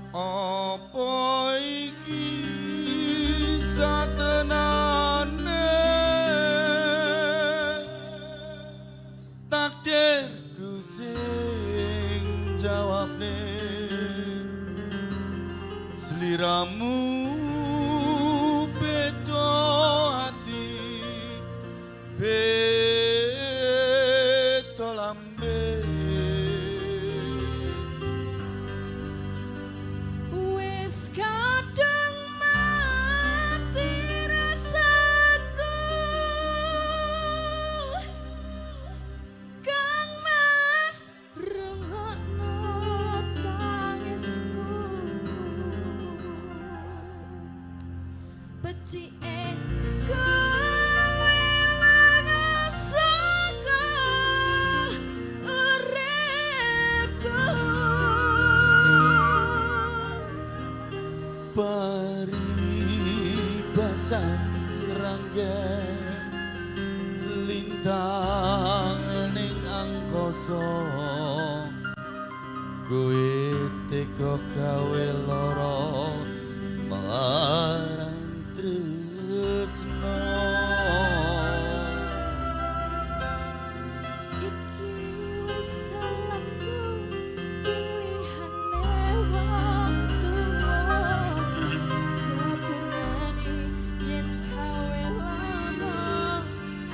Apa iki satenane takdirku sing jawabne sliramu beda ati beda lambe. Wis kadung mati rasaku, Kang Mas rungokno tangisku, becike kowe lenga saka uripku. Paribasan rangga lintang ning angkasa, kowe teka gawe lara marang tresno. Iki wis dalanku pilihane wong tuwaku, sepurane yen gawe lara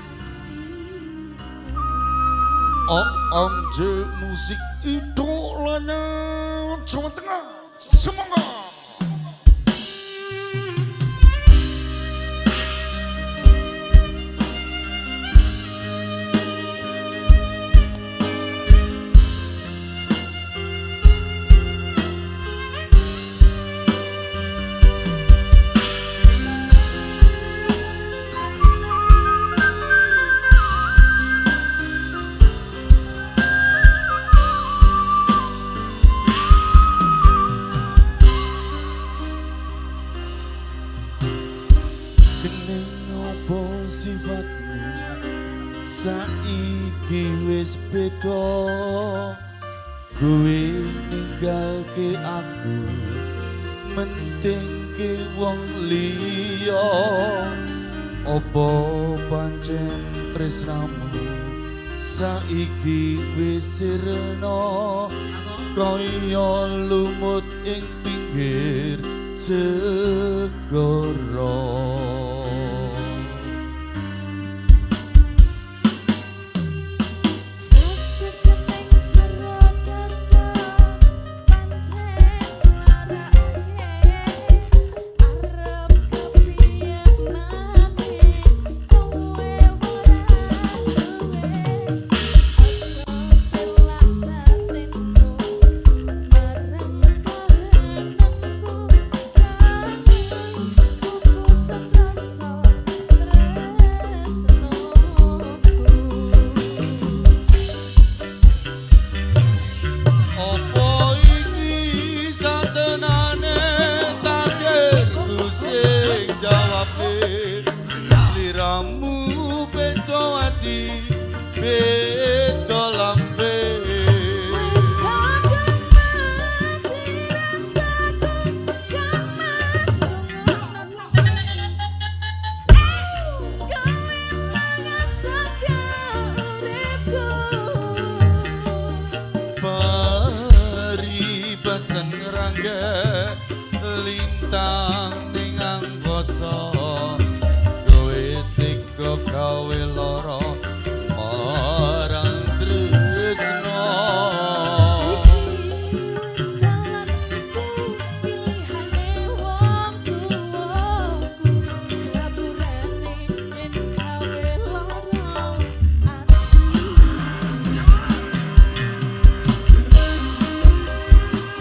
atiku. OMJ Musik idolanya Jawa Tengah. Semoga opo sifatmu saiki wis beda, kowe ninggalke aku mentingke wong liya. Opo pancen tresnamu saiki wis sirna kaya lumut ing pinggir segara. Sliramu beda ati beda lambe, wis kadung mati rasaku, Kang Mas rungokno gawe lenga saka uripku. Paribasan rangga lintang ning angkasa, kowe teka gawe lara marang tresno. Iki wis dalanku pilihane wong tuwaku, sepurane yen gawe lara atiku.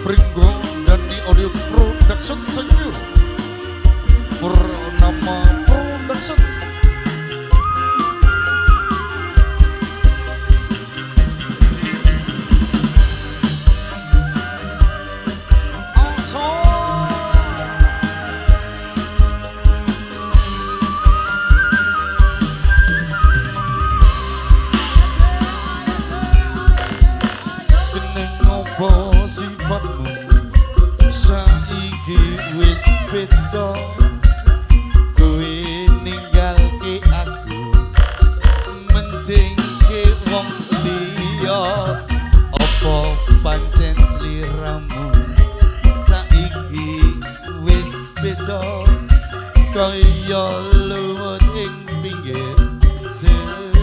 Pringgo Dani Audio Production, thank you. Purnama Production. Sifatmu Saiki wis beda, kowe ninggalke aku mentingke wong liya. Apa pancen sliramu saiki wis beda, kaya lumut ing pinggir segara.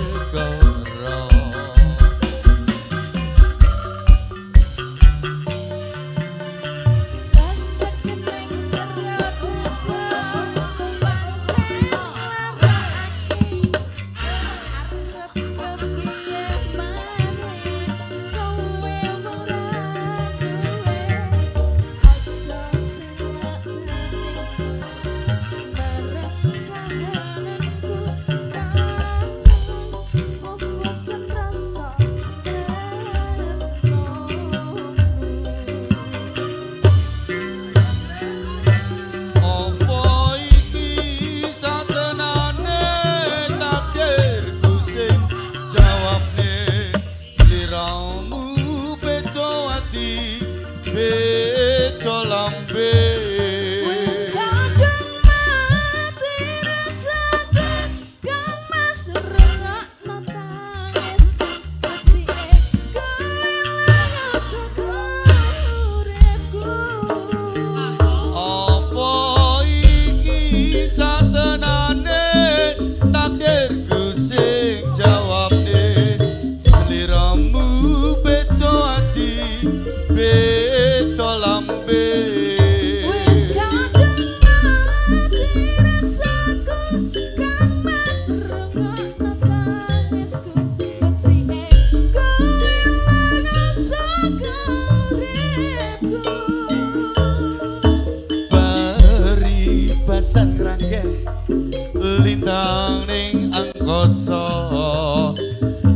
Lintang ning angkasa,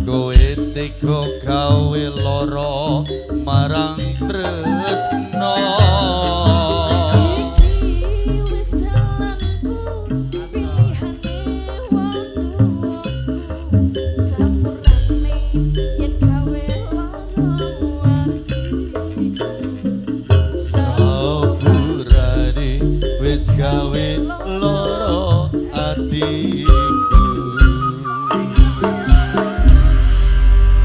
kowe tega gawe lara marang tresna. Iki wis dalanku, pilihane wong tuwaku. Sapurane yen gawe lara atiku. Sapurane wis gawe lara atiku.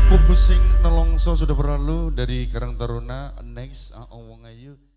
Pupu sing nelongso sudah berlalu dari Karang Taruna. Next, Wong Ayu.